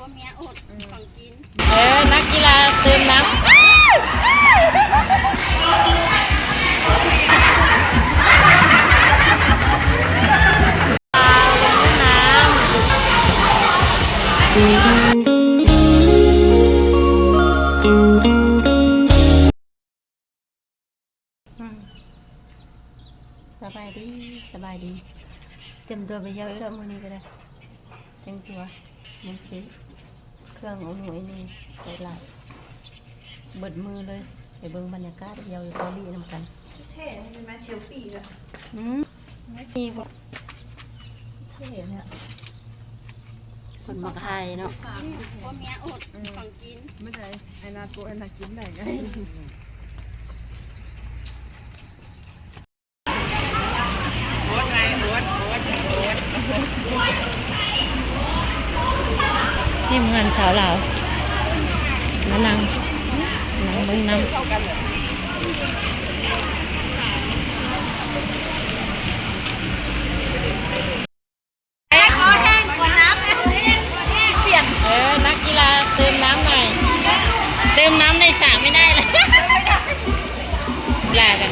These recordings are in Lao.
ເອີ ນັກກິລາຕື່ມນ້ຳ. ສະບາຍດີ ສະບາຍດີ. ຕຽມຕົວໄປທ່ຽວອີກແລ້ວມື້ນີ້ກໍໄດ້ ແຕ່ງຕົວ ໂອເຄ ເຄື່ອງເອົາໜ່ວຍນີ້ໄປຫຼາຍ ເບິດມື້ເລີຍ. ໄປເບິ່ງບັນຍາກາດທ່ຽວຢູ່ເກົາຫຼີນຳກັນ. ແທ້ ແມ່ນມາເຊວຟີ້ລະ. ອືມ ມີບໍ່? ເທ່ແທ້. ຄົນມາຂາຍເນາະ. ຜົວເມຍອົດ ອືມ ຂອງກິນ. ບໍ່ໄດ້ ໄອ້ນາໂກະ ໄອ້ນາກິນໄດ້ໄງ. ທີມງານຊາວລາວ ມານັ່ງ ນັ່ງເບິ່ງນຳ. ເອີ ນັກກິລາຕື່ມນ້ຳໃນ ຕື່ມນ້ຳໃນສະໄມ່ໄດ້ລະ ລາກັນ.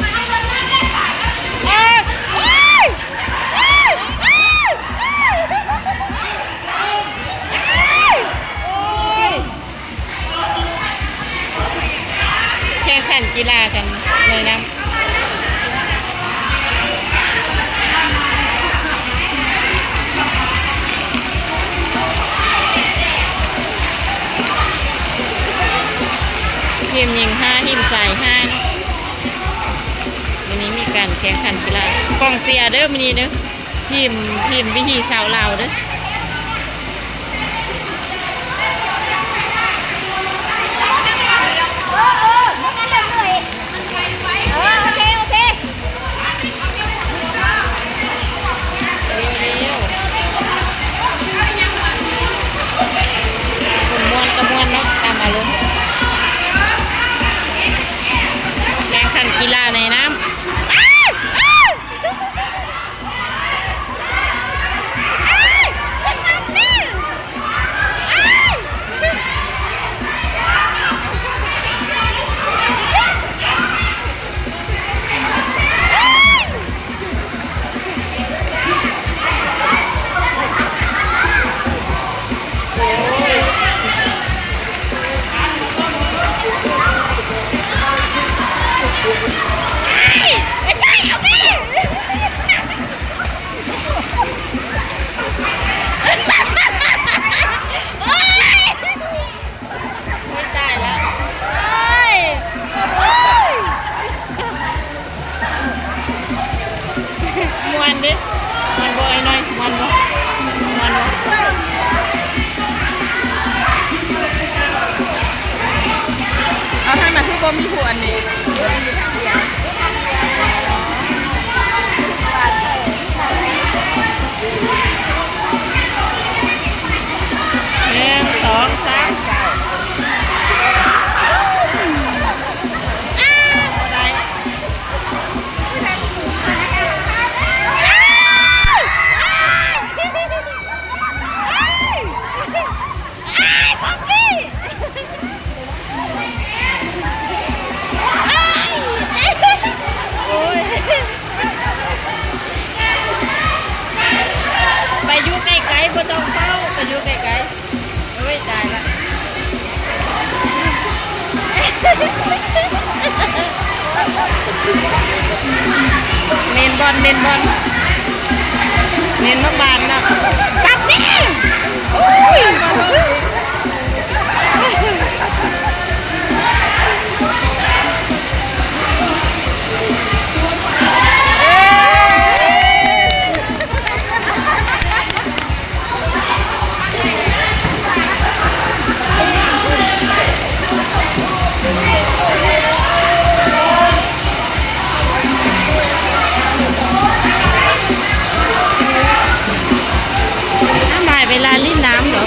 ແຂ່ງຂັນກິລາກັນໃນນ້ຳ. ທີມຍິງຫ້າ ທີມຊາຍຫ້າເນາະ. ມື້ນີ້ມີການແຂ່ງຂັນກິລາ ກອງເຊຍເດີມື້ນີ້ເດີ. ທີມ ທີມວິຖີຊາວລາວເດີ. ເອີ ໂອເຄ ໂອເຄ. ເລັວໆ ຄົນມ່ວນກໍມ່ວນເນາະ ຕາມອາລົມ. ແຂ່ງຂັນກິລາໃນນ້ຳ. ໂອ້ຍ ຕາຍລະ ໂອ້ຍ ໂອ້ຍ ມ່ວນເດ້ ມ່ວນບໍ່ອ້າຍນ້ອຍ ມ່ວນບໍ່ ມ່ວນບໍ່? ເອົາ ທາງນັ້ນຄືບໍ່ມີຜູ້ອັນນີ້. ໜຶ່ງ ສອງ ສາມ ເຈົ້າ ບໍ່ໄດ້. ອ້າຍ ພວກນີ້ ໂອ້ຍ ໄປຢູ່ໄກໆ ບໍ່ຕ້ອງເຝົ້າ ໄປຢູ່ໄກໆ. ໂອ້ຍ ຕາຍລະ ເມັນບອນ ເມັນບອນ ເມັນໝາກບານນະ ປັບນີ້ ໂອ້ຍ. ອ້າວ ຫຼາຍເວລາຫຼິ້ນນ້ຳເນາະ.